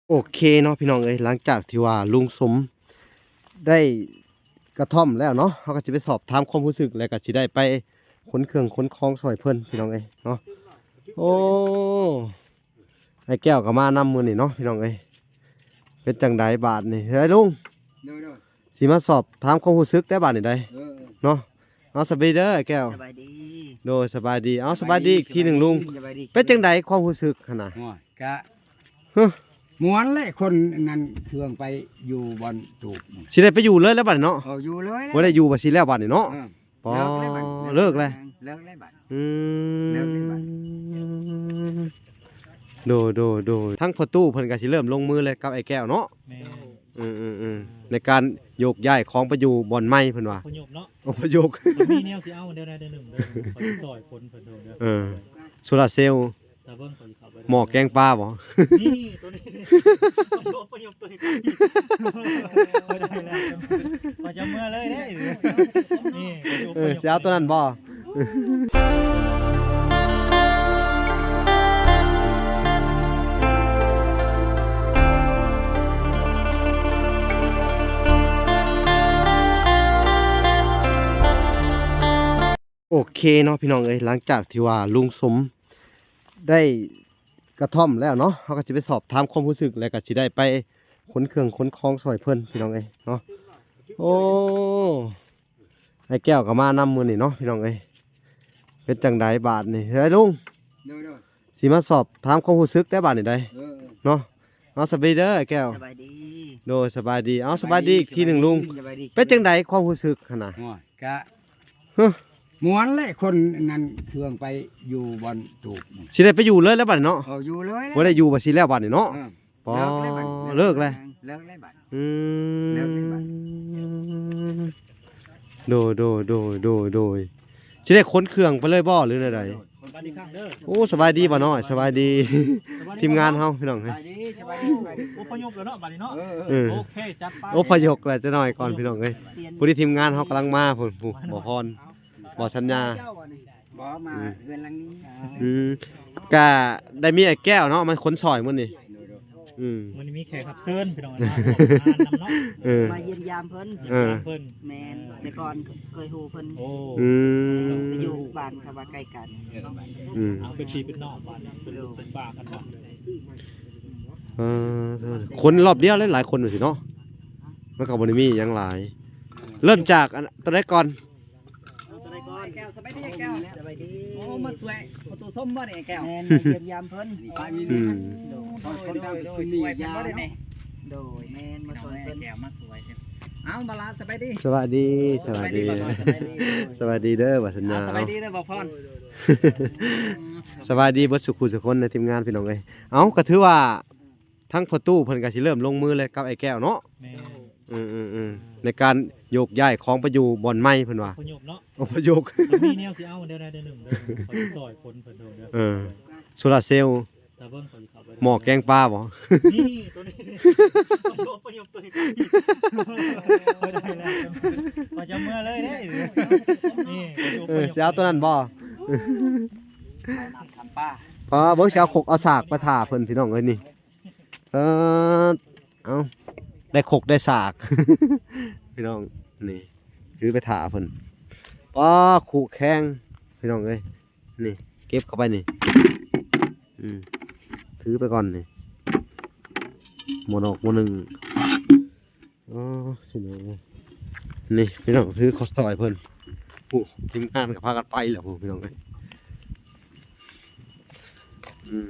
ໂອເຄເນາະພີ່ນ້ອງເອີຍ, ຫຼັງຈາກທີ່ວ່າລຸງສົມໄດ້ກະທ່ອມແລ້ວເນາະ, ເຮົາກໍຊິໄປສອບຖາມຄວາມຮູ້ສຶກ ແລ້ວກໍຊິໄດ້ໄປຂົນເຄື່ອງຂົນຂອງຊ່ອຍເພິ່ນພີ່ນ້ອງເອີຍເນາະ. ໂອ້ ອ້າຍແກ້ວກໍມານຳມື້ນີ້ເນາະພີ່ນ້ອງເອີຍ. ເປັນຈັ່ງໃດບາດນີ້ ເຮີຍລຸງ? ໂດຍໆ ຊິມາສອບຖາມຄວາມຮູ້ສຶກແດ່ບາດນີ້ໃດ ເອີ ເນາະ. ເອົາ ສະບາຍດີເດີອ້າຍແກ້ວ. ສະບາຍດີ. ໂດຍ ສະບາຍດີ. ເອົາ ສະບາຍດີອີກທີໜຶ່ງລຸງ. ສະບາຍດີ. ເປັນຈັ່ງໃດຄວາມຮູ້ສຶກຫັ້ນນະ? ໂອ້ຍ ກະ ຮະ ມ່ວນແຫຼະ ຂົນນັ້ນເຄື່ອງໄປຢູ່ບ່ອນຕູບ. ຊິໄດ້ໄປຢູ່ເລີຍແລ້ວບາດນີ້ເນາະ. ເອີ ຢູ່ເລີຍແລ້ວ ບໍ່ໄດ້ຢູ່ບາດຊິແລ້ວບາດນີ້ເນາະ. ເອີ ປໍ ເລີກແລ້ວບາດ ເລີກແລ້ວ ເລີກແລ້ວບາດ. ອືມ ເລີກແລ້ວບາດ. ໂດຍໆໆ ທາງພໍ່ຕູ້ເພິ່ນກໍຊິເລີ່ມລົງມືແລ້ວກັບອ້າຍແກ້ວເນາະ. ແມ່ນ. ອືມໆໆ ໃນການໂຍກຍ້າຍຂອງໄປຢູ່ບ່ອນໃໝ່ເພິ່ນວ່າ ອະພະຍົບເນາະ ອະພະຍົບ. ມັນມີແນວຊິເອົາແນວໃດແນວໜຶ່ງເດີ ຂ້ອຍຊິຊ່ອຍຄົນເພິ່ນເດີ. ເອີ ໂຊລາເຊວ ຖ້າເບິ່ງ ຂ້ອຍຊິເຂົ້າໄປ ໝໍ້ແກງປາບໍ? ນີ້ ໂຕນີ້ ອະພະຍົບ ອະພະຍົບໂຕນີ້ ໄດ້ແລ້ວ ຂ້ອຍຈະເມືອເລີຍເດ້. ນີ້ ເອີ ຊິເອົາໂຕນັ້ນບໍ? ໂອເຄເນາະພີ່ນ້ອງເອີຍ, ຫຼັງຈາກທີ່ວ່າລຸງສົມໄດ້ກະທ່ອມແລ້ວເນາະ, ເຮົາກໍຊິໄປສອບຖາມຄວາມຮູ້ສຶກ ແລ້ວກໍຊິໄດ້ໄປຂົນເຄື່ອງຂົນຂອງຊ່ອຍເພິ່ນພີ່ນ້ອງເອີຍເນາະ. ໂອ້ ອ້າຍແກ້ວກໍມານຳມື້ນີ້ເນາະພີ່ນ້ອງເອີຍ. ເປັນຈັ່ງໃດບາດນີ້ ເຮີຍລຸງ? ໂດຍໆ ຊິມາສອບຖາມຄວາມຮູ້ສຶກແດ່ບາດນີ້ໃດ ເອີ ເນາະ. ເອົາ ສະບາຍດີເດີອ້າຍແກ້ວ. ສະບາຍດີ. ໂດຍ ສະບາຍດີ. ເອົາ ສະບາຍດີອີກທີໜຶ່ງລຸງ. ສະບາຍດີ. ເປັນຈັ່ງໃດຄວາມຮູ້ສຶກຫັ້ນນະ? ໂອ້ຍ ກະ ຮະ ມ່ວນແຫຼະ ຂົນນັ້ນເຄື່ອງໄປຢູ່ບ່ອນຕູບ. ຊິໄດ້ໄປຢູ່ເລີຍແລ້ວບາດນີ້ເນາະ. ເອີ ຢູ່ເລີຍແລ້ວ ບໍ່ໄດ້ຢູ່ບາດຊິແລ້ວບາດນີ້ເນາະ. ເອີ ປໍ ເລີກແລ້ວບາດ ເລີກແລ້ວ ເລີກແລ້ວບາດ. ອືມ ເລີກແລ້ວບາດ. ໂດຍໆໆໆໆ ຊິໄດ້ຂົນເຄື່ອງໄປເລີຍບໍ່ ຫຼືແນວໃດ? ໂອ້ ສະບາຍດີບ່າວນ້ອຍ ສະບາຍດີ ສະບາຍດີ ທີມງານເຮົາພີ່ນ້ອງເອີຍ. ສະບາຍດີ ສະບາຍດີ ສະບາຍດີ. ອົບພະຍົບແລ້ວເນາະບາດນີ້ເນາະ. ເອີໆ ໂອເຄ ຈັດໄປ. ອົບພະຍົບແລ້ວ ຈັກໜ້ອຍກ່ອນພີ່ນ້ອງເອີຍ. ພໍດີທີມງານເຮົາກຳລັງມາພຸ້ນ ຜູ້ ບໍ່ພອນ ບໍ່ສັນຍາ. ບໍ່ ມາ ອືມ ເຮືອນຫຼັງນີ້. ອືມ ກະໄດ້ມີອ້າຍແກ້ວເນາະ ມາຂົນຊ່ອຍມື້ນີ້. ໂດຍໆ ອືມ ມື້ນີ້ມີແຂກຮັບເຊີນພີ່ນ້ອງເອີຍ ມາຮ່ວມງານນຳເນາະ. ເອີ ມາຢ້ຽມຢາມເພິ່ນ. ເອີ ຢ້ຽມຢາມເພິ່ນ. ແມ່ນ ແຕ່ກ່ອນເຄີຍຮູ້ເພິ່ນ. ໂອ້ ອືມ ຢູ່ບ້ານ ເພາະວ່າໃກ້ກັນ. ອືມ ເອົາເປັນພີ່ເປັນນ້ອງບາດນີ້ ເປັນລູກເປັນປ້າກັນເນາະ. ເອີ ຄົນຮອບດຽວຫຼາຍໆຄົນວ່າຊີ້ເນາະ, ມັນກໍບໍ່ໄດ້ມີຫຍັງຫຼາຍ. ເລີ່ມຈາກອັນ ຕົວໃດກ່ອນ? ເອົາ ຕົວໃດກ່ອນ? ແກ້ວ ສະບາຍດີແກ້ວ. ສະບາຍດີ. ໂອ້ ມາຊ່ວຍພໍ່ຕູ້ສົມບໍ່ນີ້ແກ້ວ? ແມ່ນ ມາຢ້ຽມຢາມເພິ່ນ. ອືມ ໂດຍ ໂດຍ ໂດຍ ຊ່ວຍເພິ່ນບໍ່ໄດ້ນີ້. ໂດຍ ແມ່ນ ມາຊ່ວຍເພິ່ນ. ແກ້ວມາຊ່ວຍ. ເອົາ ບາລາ ສະບາຍດີ. ສະບາຍດີ ໂອ້ ສະບາຍດີ ສະບາຍດີ ສະບາຍດີເດີ ບໍ່ສັນຍາ. ເອົາ ສະບາຍດີເດີ ບໍ່ພອນ. ສະບາຍດີເບິດສູ່ຄູ່ສູ່ຄົນໃນທີມງານພີ່ນ້ອງເອີຍ. ເອົາ ກໍຖືວ່າ ທາງພໍ່ຕູ້ເພິ່ນກໍຊິເລີ່ມລົງມືແລ້ວກັບອ້າຍແກ້ວເນາະ. ແມ່ນ. ອືມໆໆ ໃນການໂຍກຍ້າຍຂອງໄປຢູ່ບ່ອນໃໝ່ເພິ່ນວ່າ ອະພະຍົບເນາະ ອະພະຍົບ. ມັນມີແນວຊິເອົາແນວໃດແນວໜຶ່ງເດີ ຂ້ອຍຊິຊ່ອຍຄົນເພິ່ນເດີ. ເອີ ໂຊລາເຊວ ຖ້າເບິ່ງ ຂ້ອຍຊິເຂົ້າໄປ ໝໍ້ແກງປາບໍ? ນີ້ ໂຕນີ້ ອະພະຍົບ ອະພະຍົບໂຕນີ້ ໄດ້ແລ້ວ ຂ້ອຍຈະເມືອເລີຍເດ້. ນີ້ ເອີ ຊິເອົາໂຕນັ້ນບໍ? ເອົານ້ຳທຳປາ. ປາ ເບິ່ງ ຊິເອົາຄົກເອົາສາກໄປຖ້າເພິ່ນພີ່ນ້ອງເອີຍນີ້. ເອີ ເອົາ ໄດ້ຄົກໄດ້ສາກພີ່ນ້ອງ. ນີ້ ຖືໄປຖ້າເພິ່ນ. ປ້າ ຄຸແຂງພີ່ນ້ອງເອີຍ. ນີ້ ເກັບເຂົ້າໄປນີ້. ອືມ ຖືໄປກ່ອນນີ້ ໝໍ້ດອກໝໍ້ໜຶ່ງ. ອໍ ພີ່ນ້ອງເອີຍ ນີ້ພີ່ນ້ອງ ຖືເຂົ້າຊ່ອຍເພິ່ນ. ໂອ້ ທີມງານກໍພາກັນໄປແລ້ວ ໂອ້ ພີ່ນ້ອງເອີຍ. ອືມ.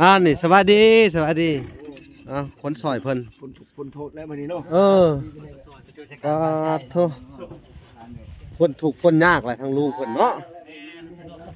ອ່າ ນີ້ ສະບາຍດີ ສະບາຍດີ. ເອົາ ຄົນຊ່ອຍເພິ່ນ ພົ້ນທຸກພົ້ນໂທດແລ້ວມື້ນີ້ເນາະ. ເອີ ປາດໂທ ພົ້ນທຸກພົ້ນຍາກແຫຼະ ທາງລຸງເພິ່ນເນາະ. ສະດວກສະ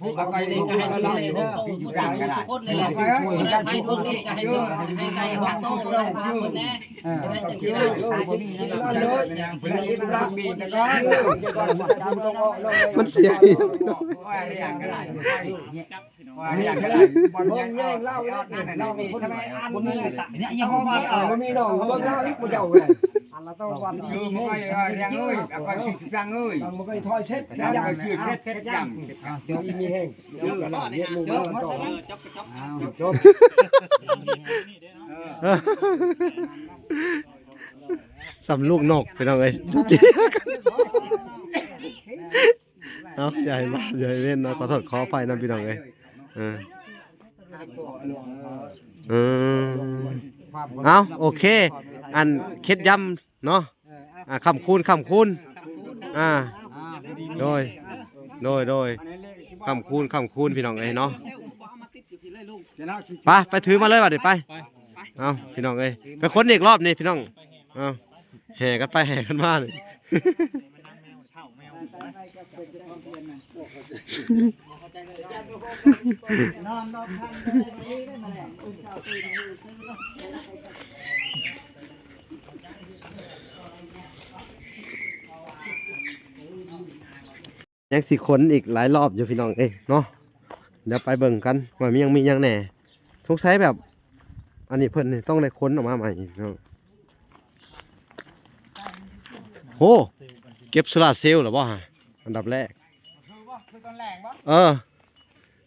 ຜູ້ເອົາໄປນີ້ກໍໃຫ້ດູແລເດີ ທຸກຄົນນີ້ແຫຼະ ໃຫ້ພວກນີ້ກໍໃຫ້ ໃຫ້ໄກ່ຫົກໂຕ ໃຫ້ພາເພິ່ນແດ່ ເອີ ຈັ່ງຊີ້ນະ ມັນເສຍອີ່ຫຍັງພີ່ນ້ອງ ວ່າຢ່າງໃດ ບໍ່ແຍງລາວເດ້ ລາວເປັນຄົນ ບໍ່ມີ ບໍ່ມີນ້ອງ ເບິ່ງລາວອີກ ບໍ່ເຈົ້າເອີຍ ອັນລະຕ້ອງວັນດີ ເອີ ບໍ່ຄ່ອຍວ່າຫຍັງເອີຍ ບໍ່ຄ່ອຍຊິຟັງເອີຍ ບໍ່ຄ່ອຍຖອຍເສັດ ຢາກຊື່ເສັດ ເສັດຫຍັງ ຢູ່ດີມີແຮງ ເຈົ້າກໍລາດເຮັດໝູ່ເມືອງຕໍ່ ຈົບ ຈົບ ຈົບ ສ່ຳລູກນົກ ພີ່ນ້ອງເອີຍ ເອົາ ຢ່າໃຫ້ມາ ຢ່າໃຫ້ເວັ້ນເນາະ ຂໍໂທດຂໍອະໄພນຳ ພີ່ນ້ອງເອີຍ ເອີ ເອີ ເອົາ ໂອເຄ ອັນເຄັດຢຳເນາະ ອ່າ ຄ້ຳຄູນ ຄ້ຳຄູນ ອ່າ ໂດຍ ໂດຍ ໂດຍ ຄ້ຳຄູນ ຄ້ຳຄູນ ພີ່ນ້ອງເອີຍເນາະ ໄປ ໄປ ຖືມາເລີຍບາດນີ້ ໄປ ເອົາ ພີ່ນ້ອງເອີຍ ໄປຄົນອີກລອບນີ້ ພີ່ນ້ອງ ເອົາ ແຫ່ກັນໄປແຫ່ກັນມານີ້ ຍັງຊິຂົນອີກຫຼາຍລອບຢູ່ ພີ່ນ້ອງເອີຍເນາະ ດຽວໄປເບິ່ງກັນວ່າມີຫຍັງ ມີຫຍັງແດ່ ສົງໄສແບບ ອັນນີ້ເພິ່ນນີ້ຕ້ອງໄດ້ຂົນອອກມາໃໝ່ເນາະ ໂອ້ ເກັບໂຊລາເຊວແລ້ວບໍ່ຫະ ອັນດັບແລກ ເອີ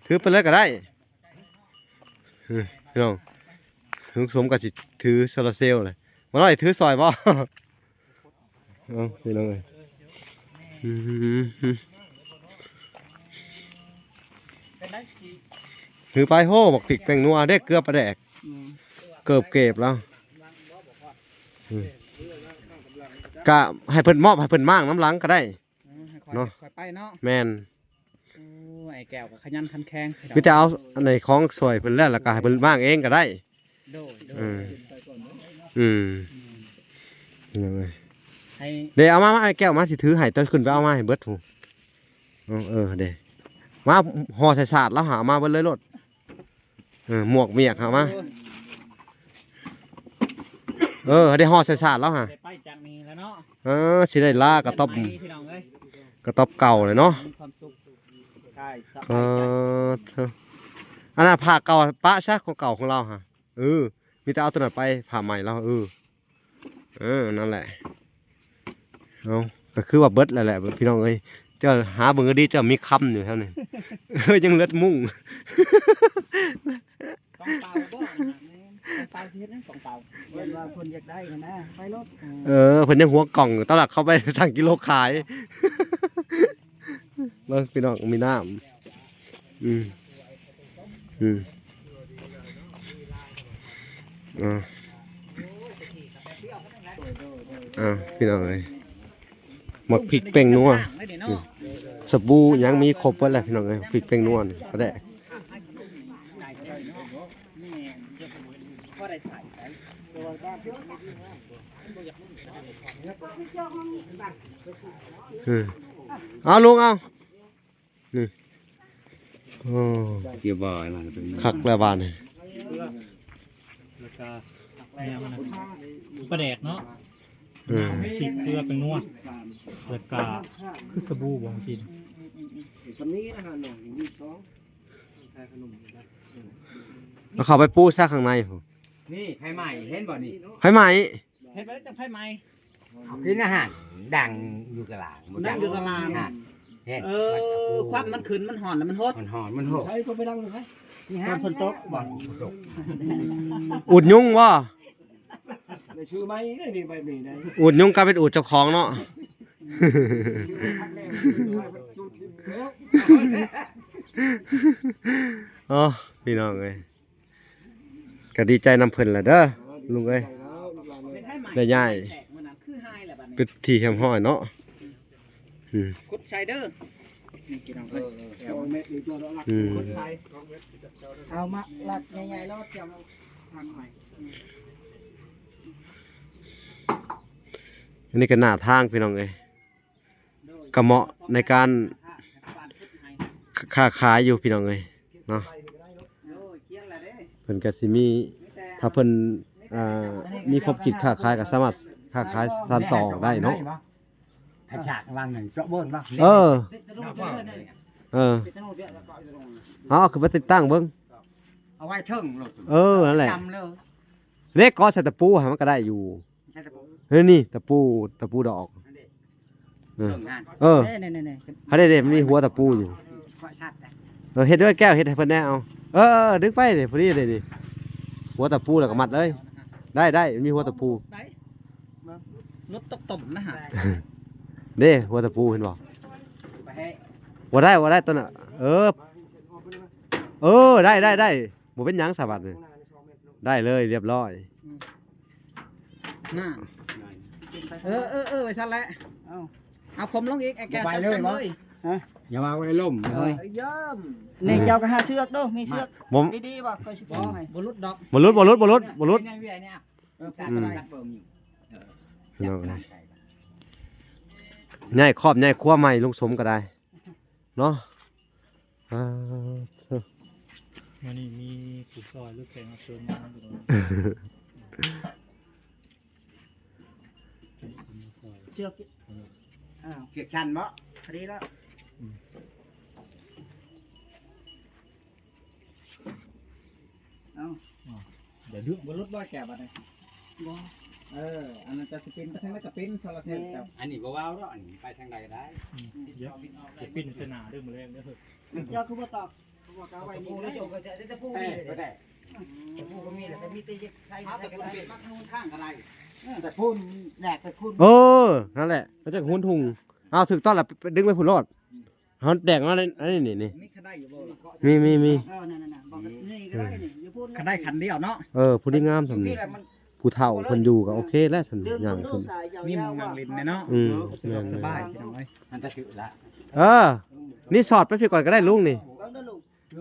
ຖືໄປເລີຍກໍໄດ້ ເອີ ພີ່ນ້ອງ ລຸງສົມກໍຊິຖືໂຊລາເຊວແຫຼະ ບໍ່ນ້ອຍຖືຊ່ອຍບໍ່? ເອົາ ພີ່ນ້ອງເອີຍ ອືມ ຖືໄປ ໂຫ ບັກພິກແປ້ງນົວເດ້ ເກືອປາແດກ ອືມ ເກີບເກັບແລ້ວ ອືມ ກະໃຫ້ເພິ່ນມອບ ໃຫ້ເພິ່ນມ້າງນຳຫຼັງກໍໄດ້ ເອີ ໃຫ້ຂ້ອຍ ເນາະ ຂ້ອຍໄປເນາະ ແມ່ນ ໂອ້ ອ້າຍແກ້ວກໍຂະຫຍັນຂັນແຂງ ມີແຕ່ເອົາອັນໃນຂອງຊ່ອຍເພິ່ນແລ້ວ ແລ້ວກໍໃຫ້ເພິ່ນມ້າງເອງກໍໄດ້ ໂດຍ ໂດຍ ອືມ ອືມ ອືມ ເດ້ ເອົາມາ ມາ ອ້າຍແກ້ວ ມາ ຊິຖືໃຫ້ ຕອນຂຶ້ນໄປເອົາມາໃຫ້ເບິດພຸ້ນ ເອີ ເອີ ເດ້ ມາ ຫໍ່ໃສ່ສາດລາວຫາ ເອົາມາເບິດເລີຍໂລດ ເອີ ໝວກມຽກຫາມາ ເອີ ເດ້ ຫໍ່ໃສ່ສາດລາວຫາ ໄດ້ໄປຈາກນີ້ແລ້ວເນາະ ເອີ ຊິໄດ້ລາກະຕອບ ໄປພີ່ນ້ອງເອີຍ ກະຕອບເກົ່າເລີຍເນາະ ມີຄວາມສຸກ ເອີ ເອີ ອັນນັ້ນຜ້າເກົ່າປະຊະ ຂອງເກົ່າຂອງລາວຫາ ເອີ ມີແຕ່ເອົາໂຕນັ້ນໄປ ຜ້າໃໝ່ລາວ ເອີ ເອີ ນັ້ນແຫຼະ ເອົາ ກໍຄືວ່າເບິດແລ້ວແຫຼະ ພີ່ນ້ອງເອີຍ ເຈົ້າຫາເບິ່ງດີໆ ເຈົ້າມີຄຳຢູ່ແຖວນີ້ ເອີ ຍັງເຫຼືອມຸ້ງ ກອງເປົ່າບໍ່ ກອງເປົ່າຊິເຮັດຫຍັງ ກອງເປົ່າ ເພິ່ນວ່າເພິ່ນຢາກໄດ້ຫັ້ນນະ ໄປໂລດ ເອີ ເພິ່ນຍັງຫວງກ່ອງ ຕອນແລກເຂົ້າໄປສັ່ງກິໂລຂາຍ ເບິ່ງພີ່ນ້ອງ ມີນ້ຳ ອືມ ອືມ ອ່າ ອ່າ ພີ່ນ້ອງເອີຍ ໝາກພິກແປ້ງນົວ ອືມ ສະບູຫຍັງມີຄົບເບິດແລ້ວ ພີ່ນ້ອງເອີຍ ພິກແປ້ງນົວນີ້ ປາແດກ ເອີ ເອົາ ລຸງ ເອົາ ນີ້ ໂອ້ ຢູ່ບໍ່ ອັນນັ້ນເປັນ ຄັກແລ້ວບາດນີ້ ແລ້ວກໍແນວນັ້ນ ປາແດກເນາະ ເອີ ພິກເກືອແປ້ງນົວ ແລ້ວກໍຄືສະບູບໍ່ກິນ ສ່ຳນີ້ນະ ຫາໜຶ່ງ ສອງ ແລ້ວເຂົ້າໄປປູຊະຂ້າງໃນພຸ້ນ ນີ້ ໄຟໄໝ້ ເຫັນບໍ່ນີ້ ໄຟໄໝ້ ເຮັດໄວ້ແລ້ວຈັ່ງໄຟໄໝ້ ກິນອາຫານ ດັງຢູ່ກະລາງ ດັງຢູ່ກະລາງ ເຫັນ ເອີ ຄວັນມັນຂຶ້ນ ມັນຮ້ອນ ແລ້ວມັນຫົດ ມັນຮ້ອນ ມັນຫົດ ໃຊ້ກໍໄປດັງໄປ ຍາມຝົນຕົກບໍ່ ອຸດຍຸງບໍ່ ໄດ້ຊື້ໃໝ່ເດ້ ນີ້ ໃບນີ້ໄດ້ ອຸດຍຸງກະເປັນອຸດເຈົ້າຂອງເນາະ ໂອ້ ພີ່ນ້ອງເອີຍ ກໍດີໃຈນຳເພິ່ນແຫຼະເດີ ລຸງເອີຍ ໄດ້ຍ້າຍ ເປັນທີ່ຮຽບຮ້ອຍເນາະ. ອືມ ຂຸດໃສ່ເດີ ນີ້ພີ່ນ້ອງເອີຍ. ອືມ ເອົາມາລັດໃຫຍ່ໆ ແລ້ວຕຽມທາງໃໝ່. ອັນນີ້ກໍໜ້າທາງພີ່ນ້ອງເອີຍ. ກະເໝາະໃນການຄ້າຂາຍຢູ່ພີ່ນ້ອງເອີຍເນາະ. ເພິ່ນກະຊິມີ ຖ້າເພິ່ນ ອ່າ ມີຄວາມຄິດຄ້າຂາຍກະສາມາດຄ້າຂາຍສານຕໍ່ໄດ້ເນາະ. ຖ້າຈາກວາງໜຶ່ງເຈາະເບິ່ງເນາະ. ເອີ ເອີ ເອົາຂຶ້ນມາຕິດຕັ້ງເບິ່ງ. ເອົາໄວ້ເທິງໂລດ. ເອີ ນັ້ນແຫຼະ ເດ້ ກໍໃສ່ຕະປູຫັ້ນມັນກະໄດ້ຢູ່. ໃສ່ຕະປູ ເຮີ້ຍ ນີ້ຕະປູ ຕະປູດອກ. ເອີ ເອີ ຫັ້ນເດ້ ມັນມີຫົວຕະປູຢູ່. ເອີ ເຮັດດ້ວຍແກ້ວ ເຮັດໃຫ້ເພິ່ນແດ່. ເອົາ ເອີ ເອີ ດຶງໄປເດ້ ພໍດີເດ້ນີ້ ຫົວຕະປູແລ້ວກໍມັດເລີຍ. ໄດ້ ໄດ້ ມັນມີຫົວຕະປູ. ລົດຕົກຕົມນະຫະ ເດ້ ຫົວຕະປູເຫັນບໍ່? ບໍ່ໄດ້ ບໍ່ໄດ້ຕົວນັ້ນ. ເອີ ເອີ ໄດ້ ໄດ້ ໄດ້ ບໍ່ເປັນຫຍັງສະບັດນີ້. ໄດ້ເລີຍ ຮຽບຮ້ອຍ. ນັ້ນ ເອີ ເອີ ເອີ ໄວ້ຊັ້ນແຫຼະ. ເອົາ ເອົາຄົມລົງອີກ ໄອ້ແກ້ວ ຈັບກັນເລີຍ. ຢ່າວ່າໄວ້ລົມເອີຍ. ນີ້ເຈົ້າກໍຫາເຊືອກເດີ ມີເຊືອກດີໆບໍ່? ຂ້ອຍຊິຜູກໃຫ້. ບໍ່ຫຼຸດດອກ ບໍ່ຫຼຸດ ບໍ່ຫຼຸດ ບໍ່ຫຼຸດ ບໍ່ຫຼຸດ. ເອີ ຜູກກໍໄດ້. ຍ້າຍຄອບຍ້າຍຄົວໃໝ່ລຸງສົມກໍໄດ້. ເນາະ. ອ່າ ມື້ນີ້ມີຜູ້ຊ່ອຍຫຼືແຂກຮັບເຊີນມາ ເຊືອກ ເຊືອກຊັ້ນເນາະ ພໍດີແລ້ວ. ເອົາ ດຽວດຶງ ບໍ່ຫຼຸດບໍ່ແກ້ວບັດນີ້. ບໍ່ ເອີ ອັນນັ້ນຈະຊິເປັນໄປທາງໃດກໍເປັນ ໂຊລາເຊວ. ອັນນີ້ບໍ່ເວົ້າດອກ ອັນນີ້ໄປທາງໃດກໍໄດ້. ດຽວຊິປິ່ນໃສ່ໜ້າເດີ ມື້ແລງເດີ. ເຈົ້າຄືບໍ່ຕອກ ເພາະວ່າກະເອົາໄວ້ນີ້ເລີຍ. ຕະປູກໍມີ ຕະປູກໍມີ ແລ້ວກໍມີແຕ່ເຮັດໃສ່ ເອົາຕະປູເປັນມັດທາງຂ້າງກໍໄດ້. ເອີ ຕະປູແຫຼກຕະປູ. ເອີ ນັ້ນແຫຼະ ເຂົາເຈົ້າກໍຫຸນທຸ່ງ. ເອົາ ຖືກຕ້ອງລະ ໄປດຶງໄປພຸ້ນໂລດ. ເຮົາແຕກມາໃນ ອັນນີ້ນີ້ ມີຄັນໄດຢູ່ບໍ່? ມີ ມີ ມີ. ເອີ ນັ້ນໆໆ ບອກນີ້ກໍໄດ້ນີ້ ຢູ່ພຸ້ນ ຄັນໄດຄັນດຽວເນາະ. ເອີ ຜູ້ດີງາມສ່ຳນີ້ ຜູ້ເຖົ້າເພິ່ນຢູ່ກໍໂອເຄແລ້ວ ຊັ້ນຍ່າງຂຶ້ນ. ມີໝ່ອງນັ່ງຫຼິ້ນແດ່ເນາະ. ອືມ ສະດວກສະບາຍພີ່ນ້ອງເອີຍ. ຫັ້ນກະຖືລະ. ເອີ ນີ້ສອດໄປພີ້ກ່ອນກໍໄດ້ລຸງນີ້.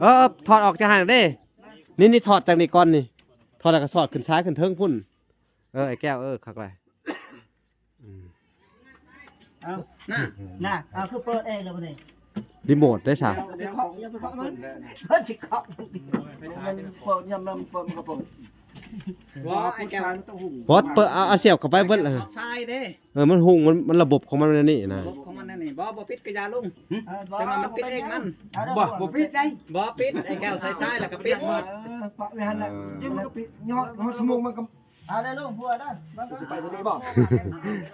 ເອີ ເອີ ຖອດອອກຈາກຫັ້ນເດ້. ນີ້ ນີ້ຖອດຈາກນີ້ກ່ອນນີ້. ຖອດແລ້ວກໍສອດຂຶ້ນຊາຍຂຶ້ນເທິງພຸ້ນ. ເອີ ໄອ້ແກ້ວ ເອີ ຄັກຫຼາຍ. ອືມ ເອົາ ນະ ນະ ເອົາ ຄືເປີດເອງແລ້ວບັດນີ້. ຣີໂມດໄດ້ຊະ. ຢ່າໄປເຄາະ ຢ່າໄປເຄາະມັນ ເພິ່ນຊິເຄາະ. ມັນເປີດ ຍາມມັນເປີດມັນກໍເປີດ. ບໍ່ ໄອ້ແກ້ວ ບໍ່ ເປີດ ເອົາ ເອົາສຽບເຂົ້າໄປເບິດລະ. ຊາຍເດ້. ເອີ ມັນຮຸ່ງ ມັນ ມັນລະບົບຂອງມັນແນວນີ້ນະ. ລະບົບຂອງມັນແນວນີ້. ບໍ່ ບໍ່ປິດກະຢ່າລຸງ. ຫຶ? ເອີ ບໍ່ ແຕ່ວ່າມັນປິດເອງມັນ. ບໍ່ ບໍ່ປິດໄດ້. ບໍ່ປິດ ໄອ້ແກ້ວ ຊາຍໆ ແລ້ວກໍປິດ. ເອີ ປະໄວ້ຫັ້ນແຫຼະ. ເອີ ດຽວມັນກໍປິດ. ຍອດ ຮອດຊົ່ວໂມງມັນກໍ ເອົາໄດ້ລູກ ຫົວໄດ້ ມັນກໍຊິໄປຕົວນີ້ບໍ່?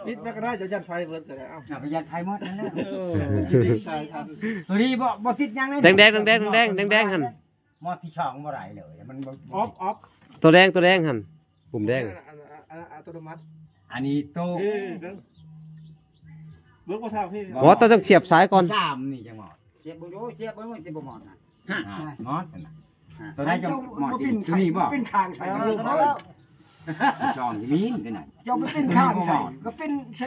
ປິດມາກໍໄດ້ ເຈົ້າຢ້ານໄຟເບິດກໍໄດ້. ເອົ້າ ເຈົ້າກໍຢ້ານໄຟໝົດນັ້ນແຫຼະ. ເອີ ດີໃສ່ທັນ ຕົວນີ້ບໍ່ ບໍ່ຕິດຫຍັງເລີຍ. ແດງໆ ແດງໆ ແດງໆ ແດງໆ ຫັ້ນ. ໝໍດທີສອງບໍ່ໄດ້ເລີຍ ມັນບໍ່ ອອບ ອອບ ຕົວແດງ ຕົວແດງຫັ້ນ ປຸ່ມແດງ. ອັນ ອັນ ອັນ ອັນອັດຕະໂນມັດ ອັນນີ້ໂຕ. ເອີ ເບິ່ງ ເບິ່ງບໍ່ເທົ່າພີ່. ບໍ່ ຕ້ອງສຽບສາຍກ່ອນ. ສາມນີ້ຈັ່ງໝໍດ. ສຽບເບິ່ງດູ ສຽບເບິ່ງ ມັນຊິບໍ່ໝອດນະ. ຮະ ໝອດນະ. ຕົວໃດຈະໝອດອີກ ຕົວນີ້ບໍ່? ເປັນຂ້າງໃສ່ ເອີ ສອງມີນ ຕົວນັ້ນ ເຈົ້າໄປເປັນຂ້າງໃສ່ ກໍເປັນໃສ່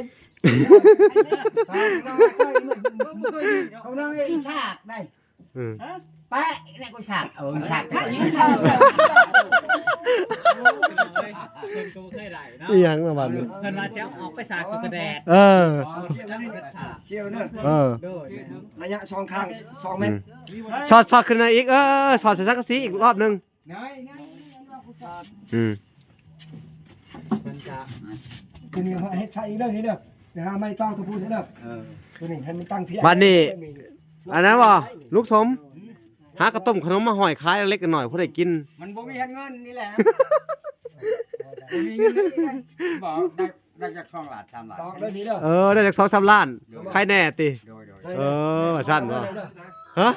ເອົານາງເອງ ສາກໄດ້. ອືມ ຮະ ແປະແລ້ວກໍສາກ ເອີ ສາກ ສາກ ເພິ່ນກໍບໍ່ເຄີຍໄດ້ເນາະ. ອີຫຍັງລະບັດນີ້ ເພິ່ນວ່າຊິເອົາອອກໄປສາກຢູ່ກະແດດ. ເອີ ເອີ ໂດຍ ໄລຍະສອງຂ້າງສອງແມັດ. ອືມ ສອດ ສອດຂຶ້ນມາອີກ. ເອີ ສອດໃສ່ສັງກະສີອີກລອບໜຶ່ງ. ອືມ ມັນຈະ ຕົວນີ້ເຮັດໃສ່ອີກເດີ ນີ້ເດີ ໄປຫາໄມ້ຕອກຕະປູໃສ່ເດີ. ເອີ ຕົວນີ້ໃຫ້ມັນຕັ້ງທີ່ ບັດນີ້ ອັນນັ້ນບໍ່ ລຸງສົມ ຫາກະຕົ້ມຂະໜົມມາຫ້ອຍຂາຍເລັກໆ ນ້ອຍໆ ພໍໄດ້ກິນ. ມັນບໍ່ມີເງິນນີ້ແຫຼະ ບໍ່ມີເງິນນີ້ແຫຼະ. ບໍ່ ໄດ້ ໄດ້ຈັກສອງລ້ານ ສາມລ້ານ. ເອີ ໄດ້ຈັກສອງສາມລ້ານ ໂດຍ ຂາຍແດ່ຕິ. ໂດຍ ໂດຍ ເອີ ວ່າຊັ້ນບໍ່? ຮະ?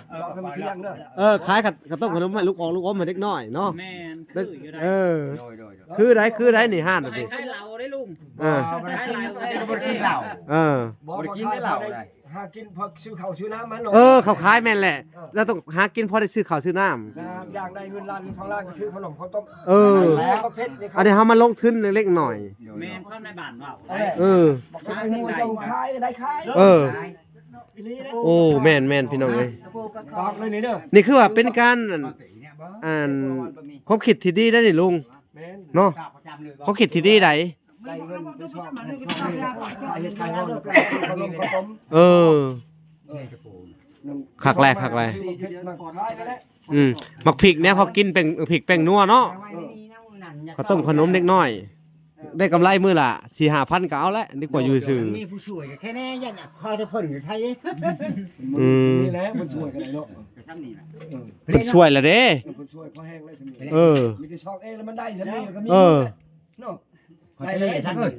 ເອີ ຂາຍກະ ກະຕົ້ມຂະໜົມໃຫ້ລູກອອກລູກອົມໃຫ້ເດັກນ້ອຍເນາະ. ແມ່ນ ຄືຢູ່ໄດ໋. ເອີ ໂດຍ ໂດຍ ໂດຍ ຄືໄດ໋ ຄືໄດ໋ນີ້ຮ້ານ ຂາຍ ຂາຍເຫຼົ້າເດ້ລຸງ. ເອີ ຂາຍເຫຼົ້າ ບໍ່ໄດ້ກິນເຫຼົ້າ. ເອີ ບໍ່ໄດ້ກິນເຫຼົ້າໄດ໋. ຫາກິນພໍຊື້ເຂົ້າຊື້ນ້ຳມັນເນາະ. ເອີ ເຂົາຂາຍແມ່ນແຫຼະ ເອີ ລາວຕ້ອງຫາກິນພໍໄດ້ຊື້ເຂົ້າຊື້ນ້ຳ. ຢາກໄດ້ເງິນລ້ານສອງລ້ານກໍຊື້ຂະໜົມເຂົ້າຕົ້ມ. ເອີ ປະເພດນີ້ ອັນນີ້ເຮົາມາລົງທຶນເລັກໆນ້ອຍໆ. ແມ່ນ ເຂົ້າໃນບ້ານເວົ້າ. ເອີ ເອີ ບັກໄຂ່ງົວເຈົ້າຂາຍໄດ້ຂາຍ. ເອີ ອີ່ຫຼີເດ້. ໂອ້ ແມ່ນໆ ພີ່ນ້ອງເອີຍ ບອກເລີຍນີ້ເດີ. ນີ້ຄືວ່າເປັນການ ອັນ ຄວາມຄິດທີ່ດີໄດ໋ນີ້ລຸງ. ແມ່ນ ເນາະ ຄວາມຄິດທີ່ດີໄດ໋. ໄດ້ເງິນໄປຊອກ ເຮັດຂາຍເຮົາ ແລ້ວກໍຊື້ເຂົ້າໜົມເຂົ້າຕົ້ມ. ເອີ ຄັກແຫຼະ ຄັກແຫຼະ. ອືມ ໝາກພິກແນວເຂົາກິນແປ້ງ ພິກແປ້ງນົວເນາະ. ເອີ ເຂົ້າຕົ້ມເຂົ້າໜົມເດັກນ້ອຍ ໄດ້ກຳໄລມື້ລະສີ່ຫ້າພັນກໍເອົາແຫຼະ ດີກວ່າຢູ່ຊື່. ມີຜູ້ຊ່ວຍກໍແຄ່ແນ່ ຢ້ານຄອຍແຕ່ເພິ່ນກໍໄຄ. ອືມ ນີ້ແຫຼະ ເພິ່ນຊ່ວຍກັນເນາະ. ເອີ ເພິ່ນຊ່ວຍລະເດ້. ເອີ ເພິ່ນຊ່ວຍພໍແຮງແລ້ວ. ເອີ ມີແຕ່ຊອກເອງແລ້ວມັນໄດ້ຊ່ຳນີ້ກໍມີ. ເອີ ເນາະ ໄດ້ແລ້ວ.